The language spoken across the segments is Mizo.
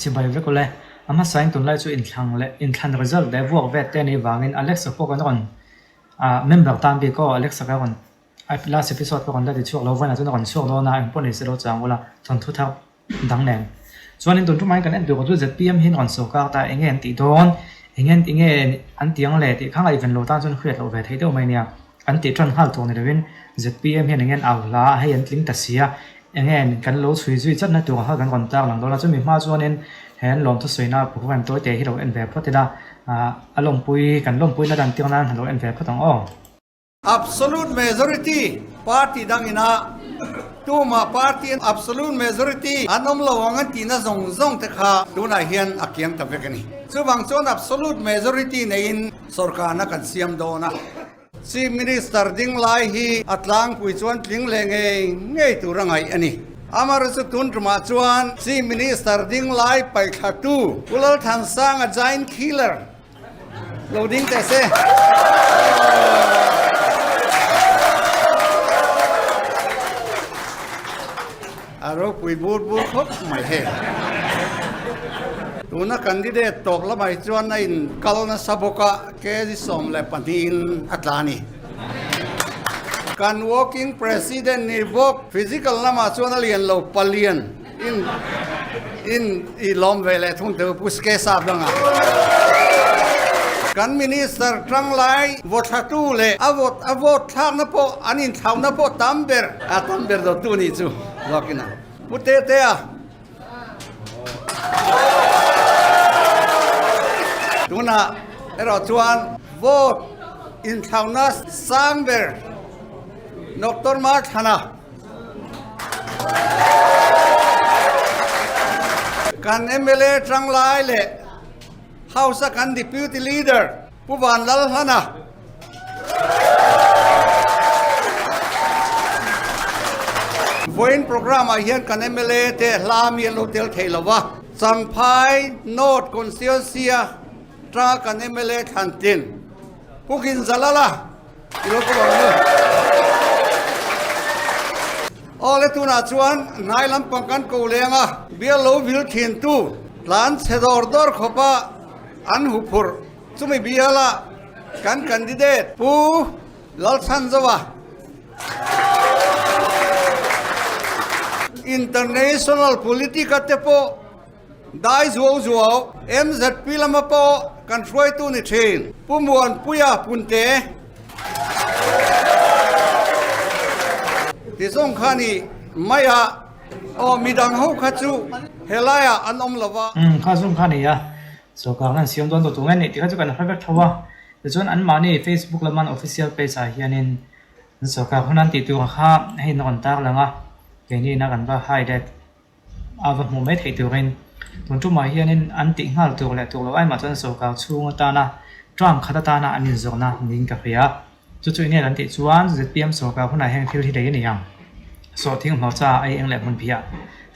Chibai vek ule. A hmasain tunlai chu inthlang leh inthlan result leh vuak vet te anih vangin Alexa pawh kan rawn ah member tan bik aw Alexa ka rawn last episode ka rawn la ti chhuak lo vawiinah chuan a rawn chhuak dawn a engpawh ni se lo chang ula thawnthu thar dang nen. Chuanin tun tumah hian kan en tur chu zpm hian rawn sawrkar ta enge an tih dawn enge an tih nge an tih ang le tih kha ngaihven lo tan chuan hriat loh ve theih deuh mai nia. An tih tan nghal tur ni loin zpm hian enge an au hla a hei an tling ta si a enge kan lo chhui zui chatna tur kha kan rawn tar lang dawn a chumi hma chuanin he an lawm thusawina program tawi te hi lo en ve phawt ila ah a lawmpui kan lawmpuina dan tir nan lo en ve phawt ang aw. Absolute majority party dangina tumah party absolute majority an awm lo ang an tihna zawng zawng te kha tunah hian a kiang ta vek a ni. Chuvang chuan absolute majority neiin sorkarna kan siam dawn a. Chief Minister ding lai hi a tlangpui chuan tling leh ngei ngei tur a ngaih a ni. Amaherawhchu tun tumah chuan Chief Minister ding lai paihthla-tu Pu Lalthansanga giant killer Lo ding teh se. A ropui bur bur khawp mai he. Tuna candidate tawp lamah hi chuan a in kal nasa bawk a, kg 12 in a tla a ni. Kan working president ni bawk, physical lamah chuan a lian lo palian. In in i lawm ve leh thung teu Pu Ske Sap dangah. Kan Minister tanglai vawthlatu leh a vawt a vote thlakna pawh an inthlauhna pawh tam ber a tam ber dawttu nih chu zawkin a Pu Tetea. Tunah erawh chuan vote inthlauhna sang ber Doctor Marthana. Kan mla tanglai leh House a kan Deputy Leader Pu Vanlalhlana Vawiin programme ah hian kan mla te hla mi an lo tel thei lo va, Champhai North Constituency a tanga kan mla thlan tin Pu Ginzalala Awle tunah chuan hnai lampang kan ko leng a, bial lo vil thintu tlan chhe dawr dawr khawpa an huphurh chumi biala kan candidate Pu Lalchhanzova International politic-a te pawh Dai zuau zuau, MZP lama pawh kan hruaitu ni thin, Pu Muanpuia Punte. Ti zawng kha ni mai a, aw midang ho kha chu helaiah an awm lo va. Umm kha zawng kha ni a, sawrkar an siam dawn tawh tur nge nih tih kha chu kan hre vek tho a, tichuan anmahni Facebook lama an official page ah hianin an sawrkar hun an tih tur kha hei an rawn tarlang a, keini ina kan va highlight A va hmuh mai theih turin tun tumah hianin an tih nghal tur leh tur loh aimah chuan sawrkar chhung atana term khat atana an inzawrhna niin ka hria. Chu chu enge kan tih chuan zpm sawrkar hunah heng thil hi lei a ni ang. Sawhthing hmawcha ei eng leh hmun phiah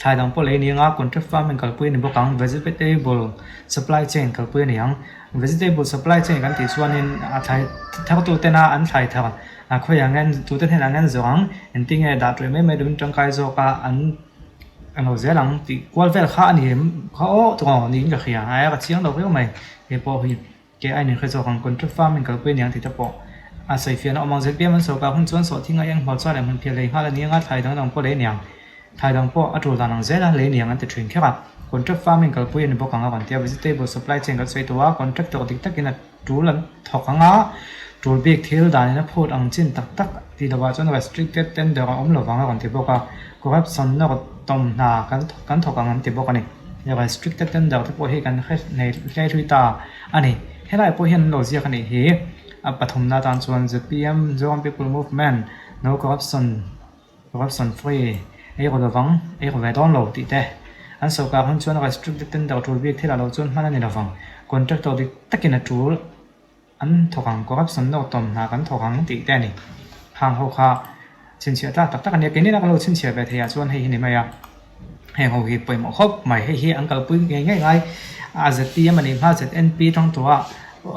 thlai dang pawh lei a ni ang a, contract farming kalpui a ni bawk ang, vegetable supply chain kalpui a ni ang. Vegetable supply chain kan tih chuanin a thlai thartu tena an thlai thar a khawiah nge tute hnenah nge an zawrh ang, engtinge dah tawih mai mai lovin tangkai zawka an Eng lo zel ang tih kual vel kha a ni em kha aw tawng niin ka hria a ka chiang lo viau mai hei pawh hi ke a inhre zawk ang contract farming kalpui a ni ang tih te pawh a sawi fiahna awm ang zpm an sawrkar hun chuan sawhthing a eng hmual chuan leh hmun phiah lei nghal a ni anga thlai dang dang pawh lei a ni ang thlai dang pawh a tul dan ang zel a lei a ni ang an ti thin kher a contract farming kalpui a ni bawk ang a rawn ti a vegetable supply chain kan sawi tawh a contractor dik takin a Tul an thawk ang a, tul bik thil danin a phut ang chin tak tak tih lovah chuan restricted tender a awm lovang a rawn ti bawk a, corruption na rawt tawm hna kan thawk ang an ti bawk a ni. Restricted tender te pawh hi kan hre nei hle hlui ta a ni. Helai pawh hian an lo ziak a nih hi. A pathumna atan chuan zpm, Zoram People Movement, No Corruption, Corruption free ei rawh lovang, ei rawh ve dawn lo tih te an sawrkar hun chuan restricted tender tul bik thil ah lo chuan hman a ni lovang. Contractor dik takin a tul an thawk ang, corruption nawr tawm hna kan thawk ang tih te a ni. Khang ho kha chhinchhiah tlak tak tak a nia, keini lak lo chhinchhiah ve thei ah chuan hei hi ni mai a, heng ho hi pawimawh khawp mai, hei hi an kalpui ngei ngei ngai a zpm a nih hma ZNP tang tawh a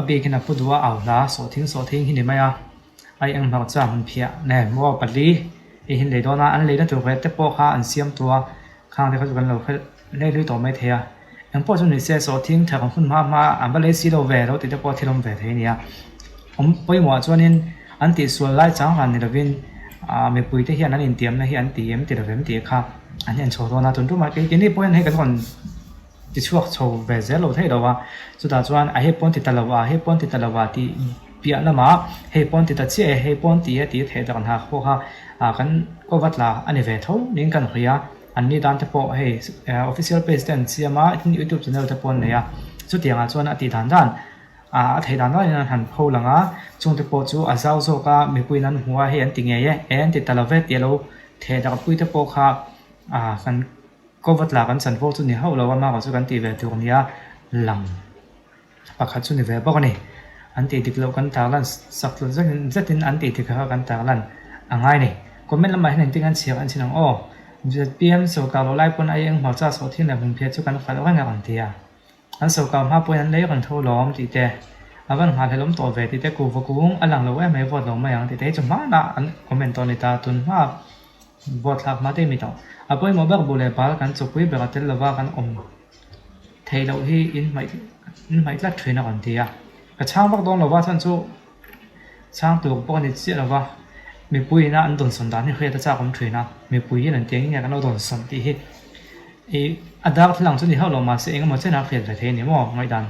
a bikin a pu duh a au hla sawhthing sawhthing hi ni mai a. Ai eng hmar chuan hmun phiah nen maw pali hei hi an lei dawn a, an leina tur ve te pawh kha an siam tawh a, khang te kha chu kan lo hre hlei hlui tawh mai thei a. Eng pawh chu ni se sawhthing thar hun hma hma an va lei si lo ve lo tih te pawh thil awm ve thei a ni a. Awm pawimawh ah chuanin an tihsual lai chang ran ni lovin ah mipui te hian an intiamna hi an ti em ti lovem tih kha an en chho dawn a. Tun tumah kei keini pawhin hei kan rawn tichhuak chho ve zel lo theih lo a, chutah chuan a hei pawn ti ta lo a, hei pawn ti ta lo a tih piah lamah hei pawn ti ta chiah e, hei pawn ti e tih theih dan hna pawh kha ah kan ko va tla a ni ve tho niin kan hawi a. An ni tan te pawh hei official page te an siam a, tin youtube channel te pawh an nei a, chutiangah chuan a tih dan dan ah a theih dan dan in an han pho lang a, chung te pawh chu a zau zawk a, mipuiin an hmu a, hei an ti ngei e, e an ti ta lo ve tih a lo theh darh pui te pawh kha ah kan cover tla kan chan pawh chu ni hauh lo a, mah chu kan tih ve tur nia lang pakhat chu ni ve bawk a ni. An tih dik loh kan tarlan sak tlut zetin an tih dik kha kan tarlan a ngai a ni. Comment lamah hian engtin an chhiar an chin ang aw. ZPM sawrkar loh lai pawn ai eng hmarcha sawhthing leh hmunphiah chu kan khalh reng a rawn ti a. An sawrkar hma pawhin an lei rawn tho lawm tih te, a van nghahhlelh awm tawh ve tih te, kuhva kung a lang lo em mai vote lo mai ang tih te hi chu hmanah an comment tawh a ni ta. Tun hma vote thlak hma te mi tawh. A pawimawh ber buh leh bal kan chawpui ber a tel lova kan awm theih loh hi in hmaih in hmaih tlat thin a rawn ti a. Ka chhang vak dawn lova chuan chu chhang tur pawh a ni chiah lova mipui ina an dawnsawn dan hi hriat a chak awm thin a, mipui hian an tiang nge kan lo dawnsawn tih hi ih a dar thil ang chu ni hauh lo mahse eng emaw chen a hriat ve thei a ni maw ngaihdan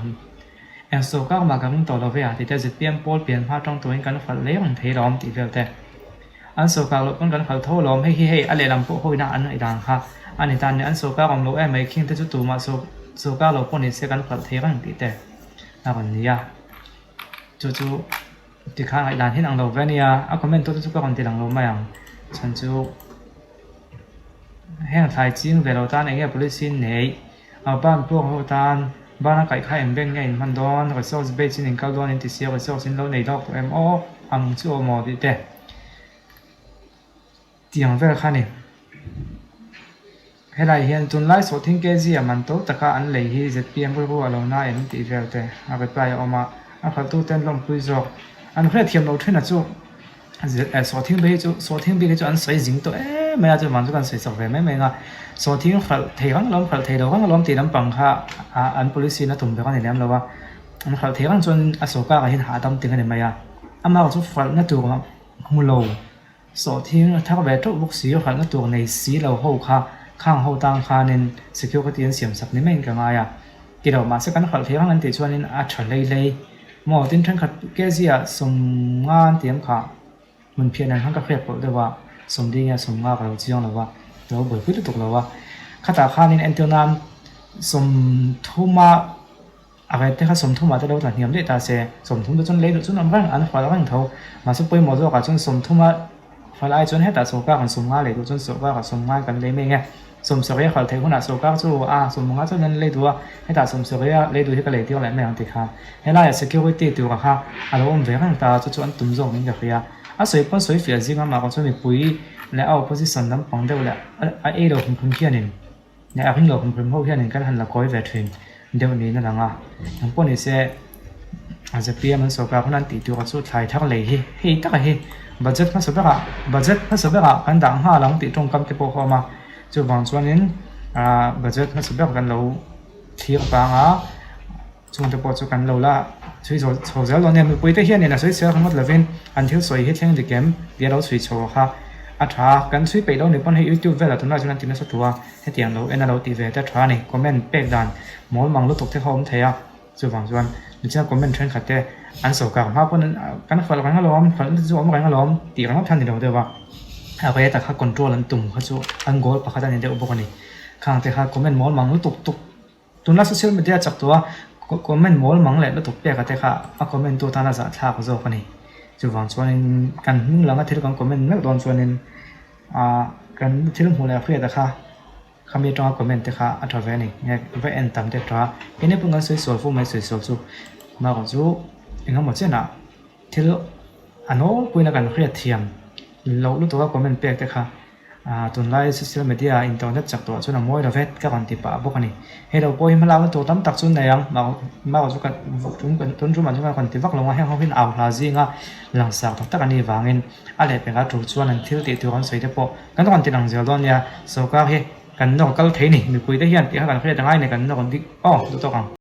eng sawrkar mah ka ring tawh lo ve a tih te zpm pawl pian hma atang turin kan hralh leh reng thei lawm tih vel te an sawrkar loh pawn kan hralh tho lawm hei hi hei a lehlam pawh hawiin a an ngaihdan kha a ni tan an sawrkar awm lo em mai khing te chu tumah sawrkar lo pawh ni se kan hralh thei reng tih te a rawn ni a chu chu tikhan ngaihdan hian ang lo ve a nia a comment tu te chu ka rawn ti lang lo mai ang chhan chu. Heng thlai ching ve lo tan enge policy nei a ban puak ho tan ban a kaih kha eng bank nge in hman dawn resource base in in kal dawn in ti sia resource in lo nei dawk tawh em aw ang chu aw maw tih te tiang vel kha ni helai hian tunlai sawhthing kg a man to taka an lei hi zpm rilru a lo na em tih vel te a reply a awm a a khalhtu ten lawmpui zawk an hriatthiam loh thin a chu. Sawhthing bik hi chu sawhthing bik hi chu an sawi zing tawh em mai a chuvang chu kan sawi chak ve mai mai ang a sawhthing hralh thei rang alawm hralh thei lo rang alawm tih lampang kha ah an policy in a tum ber a ni lem lo a an hralh thei rang chuan a sawrkar ah hian hahdam ting a ni mai a amah chu hralhna tur hmu lo sawhthing a thar ve teuh bawk si hralhna tur nei si lo ho kha khang ho tang khanin security an siam sak ni maiin ka ngai a ti lo mahse kan hralh thei rang an tih chuanin a tha hlei hlei. Maw tin thenkhat kg ah sawmnga an ti ang kha hmun phiah nen khan ka hriat pawlh deuh a sawmli nge sawmnga ka lo chiang lo va ka lo buaipui lutuk lo va khatah khanin entir nan sawmthuma a rate te kha sawmthumah te lo tla hniam daih ta se sawmthum te chuan lei duh chu an awm reng an hual reng tho mahse pawimawh zawkah chuan sawmthuma Fal ai chuan hetah sawrkar kan sawm nga lei duh chuan sawrkar ah sawm ngai kan lei mai nge. Sawmsawrei a fal theih hunah sawrkar chu a sawm nga chuan an lei duh a, hetah sawmsawrei a lei duh hi ka lei tir leh mai ang ti khan helaiah security tura kha a lo awm ve reng ta chu chu an tum zawk niin ka hria. A sawi pawn sawi fiah zing amah kawng chuan mipui leh a opposition lampang deuh leh a ei lo hrim hrim hianin leh a ring lo hrim hrim ho hianin kan han la kawi ve thin deuh niin a lang a. Engpawh ni se a zpm an sawrkar hun an tih tura chu thlai thar lei hi hei taka hi budget hmasa berah budget hmasa berah kan dah nghal ang tih tawngkam te pawh a awm a chuvang chuanin ah budget hmasa ber kan lo thlir vang a chungte pawh chu kan lo la chhui chho chho zel dawn nia mipui te hianin a sawi chhiar ringawt lovin an thil sawi hi thleng dik em tih a lo chhui chho kha a tha a kan chhui peih lo ni pawn hei youtube velah tunlai chuan an ti nasa tawh a hetiang lo en a lo tih ve te a tha a ni comment pek dan mawl mang lutuk te kha a awm thei a. Chuvang chuan michiang comment thenkhat te an sawrkar hma pawn kan hralh reng alawm, hralh na chu a awm reng alawm tih ringawt kha a ni lo deuh a, a rate ah kha control an tum kha chu an goal pakhat a ni deuh bawk a ni. Khang te kha comment mawl mang lutuk tuk tunlai social media chak tawh a comment mawl mang leh lutuk pek a te kha a comment tu tana zahthlak zawk a ni. Chuvang chuanin kan hnung langa thil kan comment meuh dawn chuanin ah kan thil hmuh leh hriat a kha. Khami atanga comment te kha a tha ve a ni. Nge va en tam te tha. Enge pawh kan sawi sual fo mai sawi sual chu bakah chu engemaw chenah thil a nawlpuiin a kan hriat thiam loh lutuk a comment pek te kha ah tunlai social media internet chak tawh ah chuan a mawi lo vet ka rawn ti pah bawk a ni. Hei lo pawh hi hmalakna tur tam tak chu nei ang bakah chu kan tun tumah chuan ka rawn ti vak lo a heng ho hian au hla zinga langsar tak tak a nih vangin a lehpekah tur chuan an thil tih tur an sawi te pawh kan rawn ti lang zel dawn nia. Sawrkar hi. kan nawr kal thei ni mipui te hian tih kha kan hriat a ngai ni kan nawr dik aw duh tawk ang.